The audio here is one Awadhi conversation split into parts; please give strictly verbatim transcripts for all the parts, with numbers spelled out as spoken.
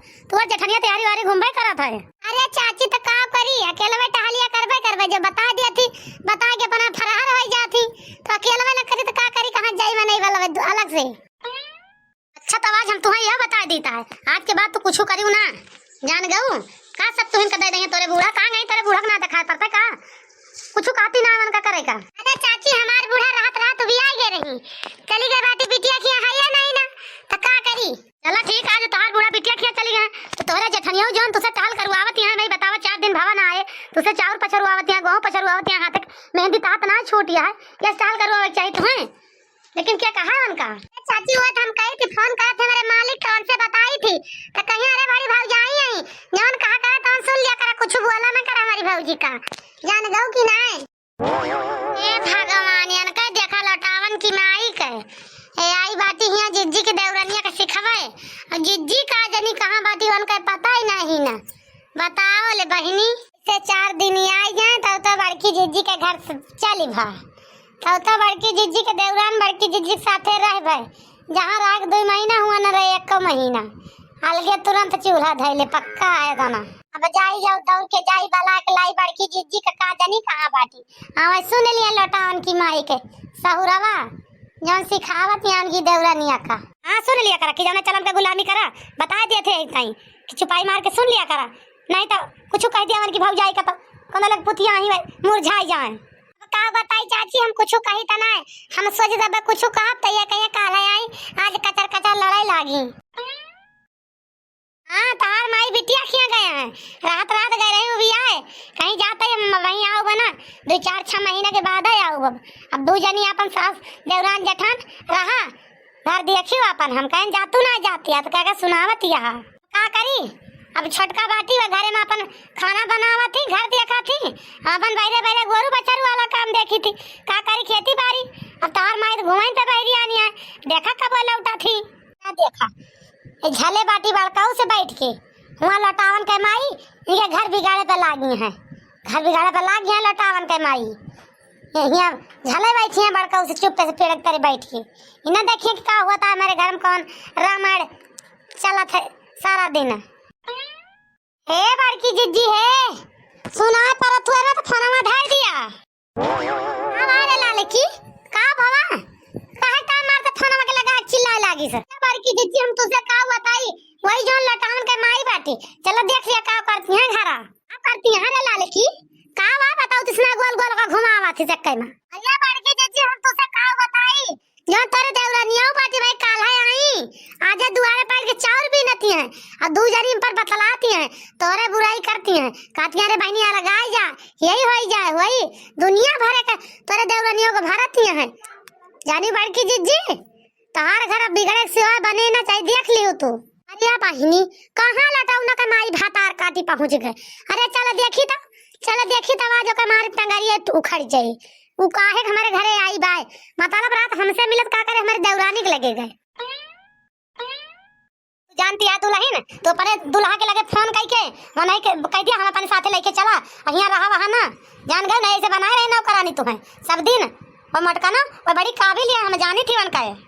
तोर जेठनिया तैयारी वारी घूमबे करत है। अरे चाची, त का करी, अकेलवे टहलिया करबे करबे, जो बता दिया थी, बता के अपना फरार होइ जाती, तो अकेलवे न करी, तो का करी, कहाँ जाई, नहीं वाला अलग से। अच्छा, तब आज हम तुहें यह बता देता है, आज के बाद तू कुछ करियो ना, जान गऊ। का सब तुहिन का दे देंगे तोरे बूढ़ा, कहाँ गई तोरे बूढ़ा के ना दिखाई पड़ता का? कुछ कहती ना मन का करे का। अरे चाची, हमार बूढ़ा रात रात भी आ गए रही, चली गए बाटी बिटिया किया है या नहीं ना, तो का करी? चला ठीक, आज तोहार बूढ़ा बिटिया किया चली गए, तो तोहरे जेठनिया जौन तुसे टहल करवावत यहाँ, भाई बतावा, चार दिन भवा ना आए, तुसे चाउर पछरुआवत यहाँ, गेहूँ पछरुआवत यहाँ, हाथ तक मेहंदी तात ना छूट है, यह टहल करवावे के चाहिए तुम्हें। लेकिन क्या कहा है उनका? ए चाची, वो तो हम कही थी, फोन करे थे हमारे मालिक का, उनसे बताई थी, तो कहीं, "अरे बड़ी भौजाई आई, जौन कहा करे तो सुन लिया करा, कुछ बोला ना करा हमारी भौजी का, जान गऊ कि नाय?" ए भगवान, इनका देखा लौटावन की माई के। ए आई बाटी हियाँ जिज्जी के देवरनिया के सिखवे, और जिज्जी का जनी कहाँ बाटी, उनका पता ही नहीं ना। बताओ ले बहिनी, से चार दिन ही आई जाए, तब तो बड़की जिज्जी के घर से चली भा, तब तो बड़की जिज्जी के देवरान बड़की जिज्जी के साथे रहबे, जहाँ राख दुई महीना हुआ न रहे, एको महीना, अलगे तुरंत चूल्हा धैले, पक्का है दाना। अब जाई जाओ, दौड़ के जाई, बला के लाई बड़की जिज्जी के, का जनी कहाँ बाटी। हाँ, सुन लिया लौटावन की माई के सहुरवा, जौन सिखावत यान की देवरानिया का। हाँ, सुन लिया करा कि जौने चलन पे गुलामी करा, बता दिए थे ताई कि चुपाई मार के सुन लिया करा, नहीं तो कुछ कह दिया उनकी भौजाई का, तो कौन लग पुतिया ही मुरझाई जाए। अब का बताई चाची, हम कुछ कही त ना, हम सोच जब कुछ कहब त ये कहे काले आई, आज कचर कचर लड़ाई लागी। हाँ, तहार माई बिटिया खिया गए हैं, रात रात गए रहे उबियाए, कहीं जाते हम वहीं आउब ना, दो चार छह महीने के बाद ही आउब। अब अब दो जनी अपन सास देवरान जेठान रहा, घर देखियो अपन, हम कहें जातू ना जाती है, तो कह के सुनावत यहाँ। का करी, अब छोटका बाटी वह घरे में अपन खाना बनावत थी, घर देखत थी, अपन बहरे बहरे गोरू बछरू वाला काम देखी थी। का करी खेती बाड़ी, अब तहार माई तो घुमाइन पे बहरी आनी है, देखा कब लौटा थी। का देखा, ए झले बाटी बड़काऊ से बैठ के, हुआँ लौटावन के माई, इनके घर बिगाड़े पे लागी हैं, घर बिगाड़े पे लागी हैं लौटावन के माई। ये हियाँ झले बैठी हैं बड़काऊ से, चुप्पे से पेड़ के तरे बैठ के। इन्हें देखिए कि का हुआ था हमारे घर में, कौन रामायण चलत है सारा दिन। हे बड़की जिज्जी हे, सुनाए परत हुए ना तो फोनवा धर दिया। हमारे लालकी, का भवा? काहे का मारते फोनवा के लगा चिल्लाए लागी से? बड़की जिज्जी, हम तुझसे का बताई, वही जौन लटावन के माई बाटी। चलो देख लिया का करती हैं घरा। का करती हैं रे लालकी? का बा बताओ, तिसना गोल गोल का घुमावा थी चक्कर में। अरे बड़की जिज्जी, हम तुझसे का बताई, जौन तोरे देवरानिया बाटी भाई काल है आई, आजे दुआरे पर के चाउर बीनती हैं, और दू जनी पर बतलाती हैं, तोरे बुराई करती हैं, कहती हैं, "अरे बहनी अलगाई जा, यही होई जाए, वही दुनिया भरे के तोरे देवरानियों को भरती हैं।" जानी बड़की जिज्जी, तहार घर अब बिगड़े के सिवाय बने ना चाही, देख लियो तू। अरे बहिनी, कहाँ लटौना के माई भातार काटी पहुँच गए। अरे चल देखी तो, चल देखी तो आज ओकर मारी टंगरिया उखड़ जाई। उ काहे के हमरे घरे आई बाय, मतलब रात हमसे मिलत का करे, हमरे देवरानी के लगे गए। जानती है दुलहिन, तो अपने दुलहा के लगे फोन कइके, मनई के कहि दिया, "हम अपने साथे लइके चला, अहियाँ रहा वहाँ ना।" जान गए, नहीं ऐसे बनाए रही नौकरानी तुम्हें सब दिन। वो मटका ना, वो बड़ी काबिल है, हम जानी थी उनका है।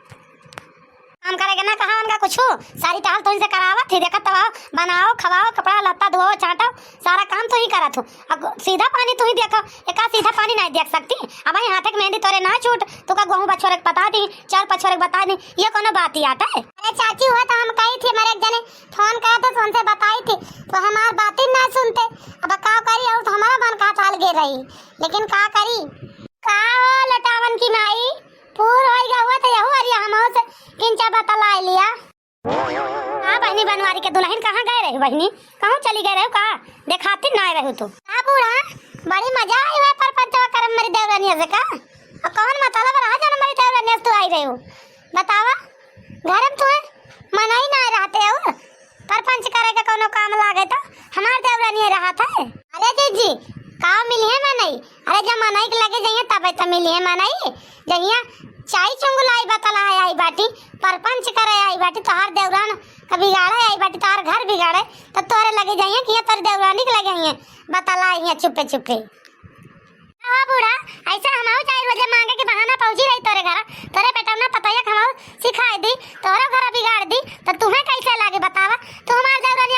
काम करे के ना कहा उनका कुछू, सारी टहल तुहीं से करावत थी, देखत तो आओ, बनाओ, खवाओ, कपड़ा लत्ता धोओ, छांटो, सारा काम तुहीं करत हो। अब सीधा पानी तुहीं देखो, एका सीधा पानी नहीं देख सकती। अब आई हाथे के मेहंदी तोरे ना छूट, तू का गोहूँ बछोरे के बता दी, चार पछोरे के बता दी, ये कोनो बात ही आटा है? अरे चाची, हुआ तो हम कही थी, हमारे एक जने फोन करे थे, तो उनसे बताई थी, तो हमार बात ही ना सुनते। अब का करी, और तो हमारा मन का चाल गे रही, लेकिन का करी? का हो लटावन की माई, पूर होई गवा तो यहू अरिया हमहू से किंचा बतलाए लिया। का बहिनी बनवारी के दुलहिन, कहाँ गए रहे बहिनी? कहूँ चली गए रहे का? देखाती ना रहे तू। का बूढ़ा, बड़ी मजा आई हुआ परपंचवा करम मरी देवरानिया से का? और कौन मतलब रहा जन मरी देवरानिया से तू आई रहे हो? बतावा, घर में तुहे मनई ना रहते और परपंच करे के कोनो काम लागे तो हमार देवरानिया रहत है। अरे जीजी, का मिलिहे मनई? अरे जब मनई के लगे जाइए तबे तो मिलिहे मनई। जहिया चाय चुंगुलाई बतलाए आई बाटी, परपंच करे आई बाटी, तोहार देवरान का बिगाड़े आई बाटी, तोहार घर बिगाड़े, तो तोरे लगे जाइए कि ये तोरे देवरानी के लगे आइए, बतलाए हियाँ चुप्पे चुप्पे। हाँ बूढ़ा, ऐसे हमहू चार बजे मांगे के बहाना पहुँची रही तोरे घर, तोरे बेटौना पतोहिया के हमहू सिखाई दी, तोरो घर बिगाड़ दी, तो तुम्हें कैसे लागे बतावा? तू हमार देवरानी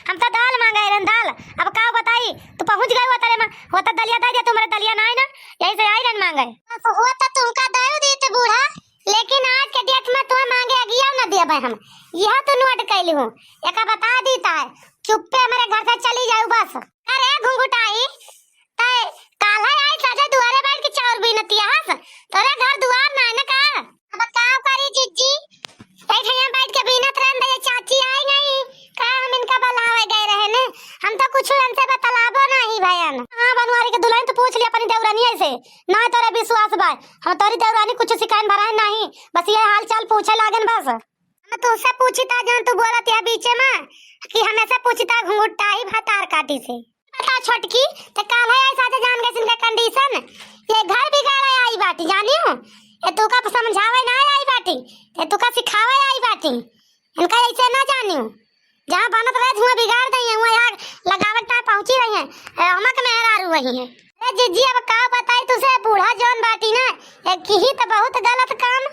हम तो दाल मांगे रहन, दाल। अब का बताई, तू पहुँच गए होता रे माँ, होता दलिया दे दे, तुम्हारे दलिया ना है ना, यही से आई रहन मांगे। अब होता तुमका दे देते बूढ़ा, लेकिन आज के डेट में तुम्हें मांगे अगिया न देबे हम, यह तो नोट कैली हूँ। एका बता दीता है, चुप्पे हमारे घर से चली जाऊ बस। अरे घुंघुटाई, तै काल्हे आई साझे दुआरे बैठ के चाउर बीनतिया हस, तोरे घर दुआर ना है ना का? अब का करी जिज्जी, बैठ यहाँ बैठ के बीनत रहन दे, चाची आई गई, का हम इनका बुलावे गए रहे ने? हम तो कुछ इनसे बतलाबो नहीं भयन। हाँ बनवारी के दुल्हन, तो पूछ लिया अपनी देवरानी से, ना तोरे विश्वास बा, हम तोरी देवरानी कुछ सिखाइन भराइन नहीं, बस ये हाल चाल पूछे लागन बस। हम तुझसे पूछी था जौन तू बोलत है बीचे में कि हमें से पूछी था घुंघुटाई भतार काटी से। बता छोटकी, ते काल्हे आई साझे जान गए इनका condition, ये घर बिगाड़े आई बाटी जानियो, ये तू का समझावे ना आई बाटी, ये तू का सिखावे आई बाटी, इनका ऐसे ना जानियो, जहाँ बनत रहे धुआं बिगाड़ दे हैं, वहाँ आग लगावे के time पहुँची रही हैं, ए, हमक मेहरारू वही हैं। अरे जिज्जी अब का बताई तुझसे, बूढ़ा जौन बाटी ना, ये की ही तो बहुत गलत काम।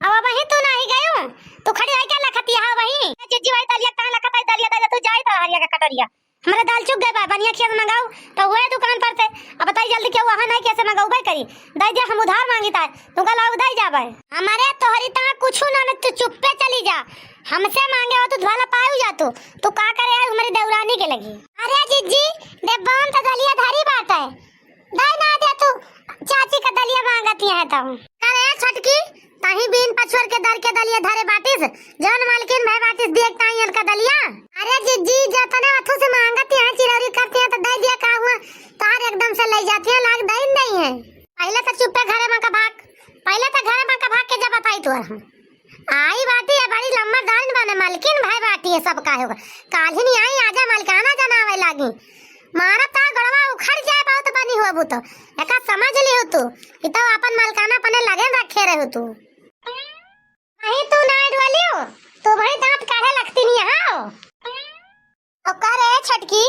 अब वही तू नाही गयो, तू खड़ी रह के लखतिया है वही। जिज्जी वही दलिया कहाँ लखत है, दलिया दे दे, तू जाई तो हरिया का कटोरिया। हमारे दाल चुक गए बा, बनिया खिया से मंगाऊ, तो हुए दुकान पर से। अब बताई जल्दी क्यों वहाँ नहीं कैसे मंगाऊ भाई करी, दे दे हम उधार मांगी ताय, तू का लाऊ दे जा भाई। हमारे तोहरी ता कुछ ना, न तू चुप्पे चली जा, हमसे मांगे हो तू भला पाऊ जा तू, तू का करे है हमारी देवरानी के लगी। अरे जिज्जी, देवान तो दलिया धरी बात है, दे ना दे तू, चाची का दलिया मांगती है तो। अरे छोटकी, तही बीन पछुअर के दर के दलिया धरे बाटिस, जौन मालकिन भय बाटिस देख ताई इनका दलिया। अरे जिज्जी, जतने अथू से मांगती है, चिरौरी करती है तो दे दिया का हुआ, तार एकदम से ले जाती है, लाग दे नहीं है। पहले तो चुप्पे घरे में का भाग, पहले तो घरे में का भाग के जब बताई तोर हम। आई बाटी है बड़ी लम्बरदारिन बने मलकिन भय बाटी है सब काहे होगा। काल्हि नहीं आई आजा मलकाना जनावे लागी। मारा ता गड़वा उखड़ जाए बहुत बनी होबू तो। एका समझ लिहु तू। ई तो अपन मलकाना अपने लगे रखे रहू तू। नहीं तू ना डोलियो। तू भाई दांत काढ़े लगती नहीं हाओ। तो का रे छोटकी,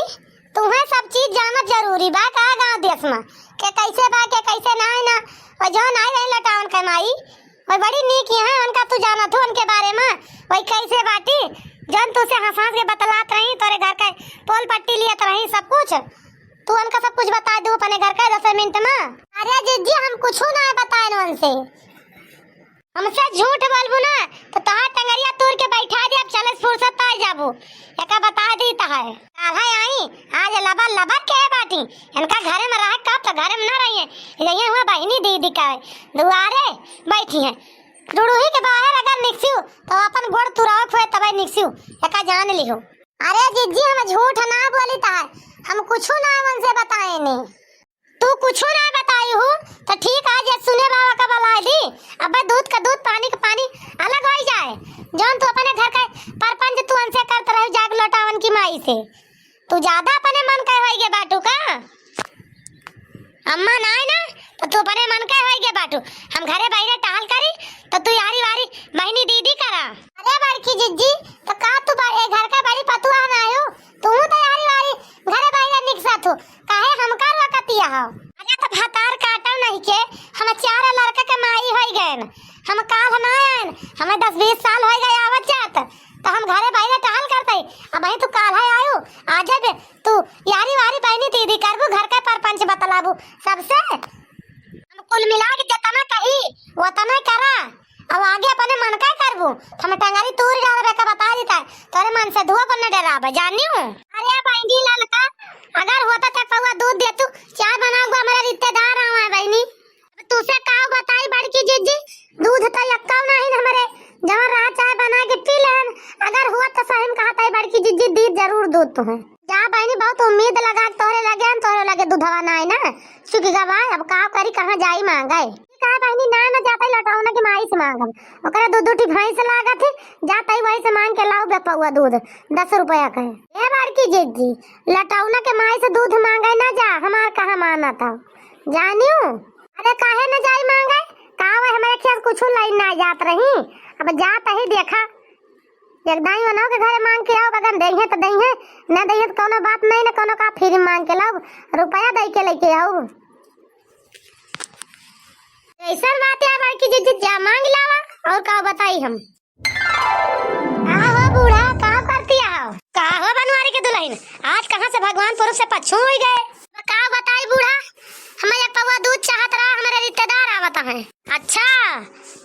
तुम्हें सब चीज जानत जरूरी बा का गाँव देश में? के कैसे बा, के कैसे ना है ना? वो जो ना रही लटावन के माई, वो बड़ी नीक यहाँ उनका तू जानत हो उनके बारे में, वही कैसे बाटी? जौन तू से हंस हंस के बतलात रही, तोरे घर के पोल पट्टी लियत रही सब कुछ, तू उनका सब कुछ बता दू अपने घर का दस मिनट में। अरे जिज्जी हम कुछ ना बताए उनसे। हमसे झूठ बोलबू ना, तो तोहार टंगरिया तूर के बैठा दे, अब चले से फुर्सत आ जाबू। एका बता दी तहार। काल्हे आई, आज लबर लबर के बाटी। इनका घरे में रहे कब, तो घरे में ना रहिए। यही हुआ बहिनी दीदी का दुआरे बैठी है। डुड़ुही के बाहर अगर निकसियो, तो अपन गोड़ तुराव खोए तबे निकसियो। एका जान लिहो। अरे जिज्जी, हम झूठ ना बोली तहार, हम कुछ ना उनसे बताए नहीं। तू कुछो ना बताई हूँ, तो ठीक है, जे सुने बाबा का बला दी। अबे दूध का दूध, पानी का पानी अलग होई जाए। जौन तू अपने घर का परपंच तू उनसे करत रहे जाग लौटावन की माई से। तू ज्यादा अपने मन के होई गे बाटू का? अम्मा ना है ना, तो तू अपने मन के होई गे बाटू। हम घरे बहिरे टहल करी, तो तू यारी वारी बहिनी दीदी करा। अरे बड़की जिज्जी, तो का तू बा-, ए घर का बड़ी पतुआ ना हो? तू तो यारी वारी घरे बहिरे निकसा तू। काहे हमका रोकतिया हो? अरे तो भतार काटल नहीं के, हम चार लड़का के माई होई गएन। हम काल ना आएन, हमें दस बीस साल होई गए आवत जात, तो हम घरे बहिरे टहल करते। अब ही तू काल है आयु, आ जाबे तू यारी वारी बहिनी दीदी करबू, घर के परपंच बतलाबू सबसे। हम कुल मिला के जितना कही, उतना करा। अब आगे अपने मन का करबू, हम टंगरी तूर डालबे का बता देता है, तोरे मन से धुआं पर न डराबे, जानियो। अरे बहिनी ललका, अगर होता तो पौआ दूध दे तू, चाय बनाऊंगा, हमारे रिश्तेदार आवा है बहिनी। अब तुसे का बताई बड़की जिज्जी, दूध तो यक्का नहीं हमरे, जवन रहा चाय बना के पी लेन। अगर हुआ तो सही में कहत है बड़की जिज्जी, दी जरूर दूध तुम्हें। जा बहिनी, बहुत उम्मीद लगा के तोहरे लगे, हम तोहरे लगे दूधवा ना आई ना, चुकी गवा, अब का करी, कहाँ जाई मांगे? ठीक है बहिनी, ना, ना जाता ही लौटाऊ ना कि माई से मांगब, ओकरा दो दो ठी भैंस लागत है, जाता ही वही से मांग के लाऊ बे पौआ दूध, दस रुपया का है। ए बड़की जिज्जी, लौटाऊ ना के माई से दूध मांगे ना जा, हमार कहाँ मानत हो, जानियो। अरे काहे ना जाई मांगे, का वह हमारे खेत कुछ लाइन ना जात रही, अब जाता ही देखा। एक दाई ओनहु के घरे मांग के आओ, अगर देइहे तो देइहे, न देइहे तो कौनो बात नहीं, न कौनो का, फिर मांग के लाओ, रुपया दे के लेके आओ। ऐसन बात है बड़की जिज्जी, जा मांग लावा, और का बताई हम। का हो बूढ़ा, का करती आओ? का हो बनवारी के दुल्हन? से पछुई गए। का बताई बूढ़ा, हमें एक पौवा दूध चाहत रहा, हमारे रिश्तेदार आवत हैं। अच्छा,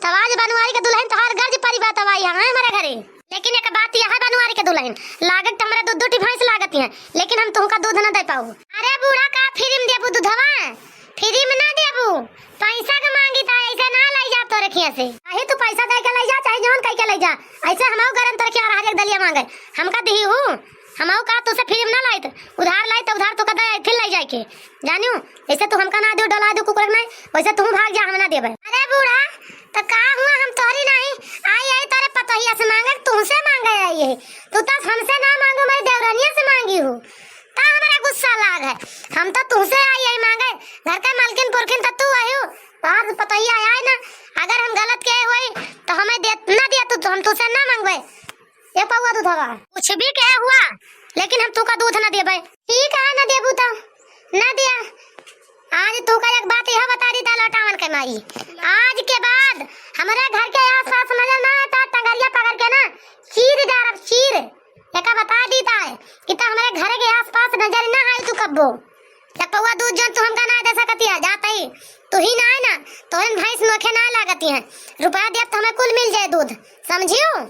तब आज बनवारी के दुल्हन तोहार गर्ज परी बात आई है हमारे घरे। लेकिन एक बात यह है बनवारी के दुल्हन, लागत तो हमारे दो दो ठी भैंस लागत हैं, लेकिन हम तुहका दूध न दे पाऊ। अरे बूढ़ा, का फ्री में देबू दूधवा? फ्री में ना देबू, पैसा के मांगी था, ऐसे ना लाई जा तोरे खिया से। चाहे तू पैसा दे के लाई जा, चाहे जौन कह के लाई जा, ऐसे हमहू गरम तोरे खिया रहा एक दलिया मांगे, हमका दिही हूँ। हमहू का तुसे फ्री में ना लाइत, उधार लाइत, उधार तो कदा फिर लाई जाए के। जानियो, जैसे तू हमका ना दियो, डोला दो कुकुर नहीं, वैसे तू भाग जा, हम ना देबे। अरे बूढ़ा, तो का हुआ, हम तोहरी नहीं, आई आई तोरे पतोहिया से मांगे, तुमसे मांगे आई है। तू तो हमसे ना मांगू, मेरी देवरानिया से मांगी हूँ। ता हमारा गुस्सा लाग है, हम तो तुमसे आई आई मांगे, घर के मालकिन पुरखिन तो तू आई हो, बाहर से पतोहिया आया है ना, अगर हम गलत के हुई तो हमें दे, ना दिया तू, तो हम तुझसे ना मांगबे। ये पौवा दूध हवा। कुछ भी कहे हुआ, लेकिन हम तुका दूध ना देबे। ठीक है, ना देबू तो ना दिया। आज तुका एक बात यह बता दी था लौटावन के माई, आज के बाद हमारे घर के आसपास नजर ना आता, टंगरिया पकड़ के ना चीर डारब, चीर। एका बता दी था कि तो हमारे घर के आसपास नजर ना आई तू कब्बो। एक पौवा दूध जौन तू हमका ना दे सकती है, जाते ही तू ही ना है ना, तो इन भैंस नोखे ना लागती है। रुपया दिया तो हमें कुल मिल जाए दूध, समझियो?